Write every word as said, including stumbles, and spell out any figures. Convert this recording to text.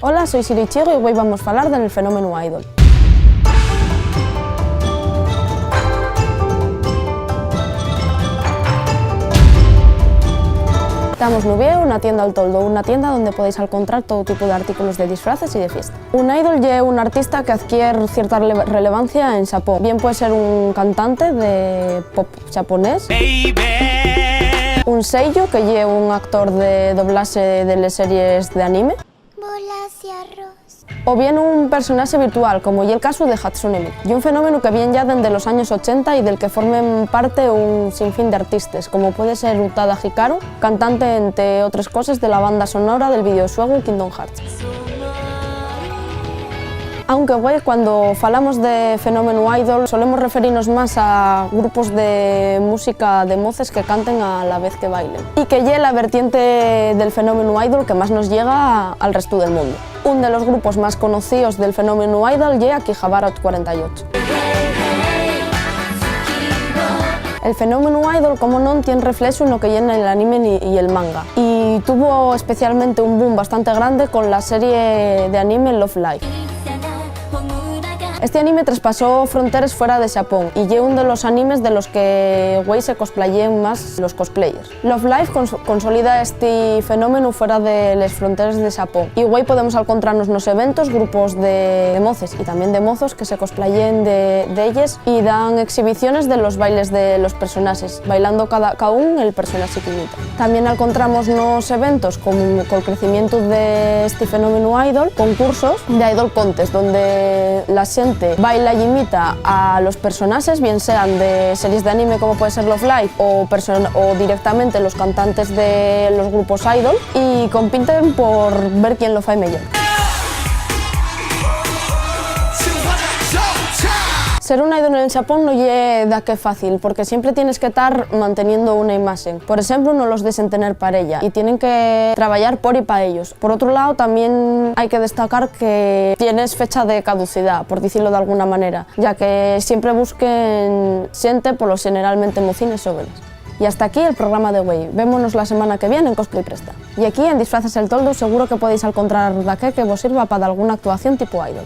Hola, soi Siri Chigo y güei vamos falar del fenómenu idol. Tamos n'Uviéu, na tienda El Toldo, una tienda donde podéis alcontrar todo tipo de artículos de disfraces y de fiesta. Un idol ye un artista que adquier cierta rele-, relevancia en Xapón. Bien puede ser un cantante de pop xaponés, un seiyū, que ye un actor de doblaxe de les series de anime, bolas y arroz, o bien un personaxe virtual, como ye'l casu de Hatsune Miku. Ye un fenómenu que vien ya dende los años ochenta y del que formen parte un sinfín d'artistes, como puede ser Utada Hikaru, cantante, ente otres coses, de la banda sonora del videoxuegu Kingdom Hearts. Aunque güei, cuando falamos de fenómenu idol, solemos referinos más a grupos de música de moces que canten a la vez que bailen, y que ye la vertiente del fenómenu idol que más nos llega al restu del mundu. Un de los grupos más conocíos del fenómenu idol ye Akihabara cuarenta y ocho. El fenómenu idol, como non, tien reflexu no que ye nel anime ni-, y el manga, y tuvo especialmente un boom bastante grande con la serie de anime Love Live. Este anime traspasó fronteres fuera de Xapón y ye un de los animes de los que güei se cosplayen más los cosplayers. Love Live cons-, consolida esti fenómenu fuera de les fronteres de Xapón, y güei podemos alcontrarnos nos eventos grupos de, de moces y tamién de mozos que se cosplayen de, d'elles y dan exhibiciones de los bailes de los personaxes, bailando cada, caún el personaxe qu'imita. Tamién alcontramos nos eventos, como col crecimientu d'esti fenómenu idol, concursos de idol contest, donde la xente baila y imita a los personaxes, bien sean de series de anime como puede ser Love Live o person-, o directamente los cantantes de los grupos idol, y compiten por ver quién lo fai meyor. Ser un idol en Xapón no ye daqué fácil, porque siempre tienes que tar manteniendo una imaxen. Por exemplu, no los dexen tener pareya y tienen que trabayar por y pa ellos. Por otro lao, tamién hai que destacar que tienes fecha de caducidá, por dicilo d'alguna manera, ya que siempre busquen xente, polo xeneralmente mocines xóvenes. Y hasta aquí el programa de güei. Vémonos la semana que vien en Cosplay Presta. Y aquí, en Disfraces el Toldo, seguro que podéis alcontrar daqué que vos sirva pa dalguna actuación tipo idol.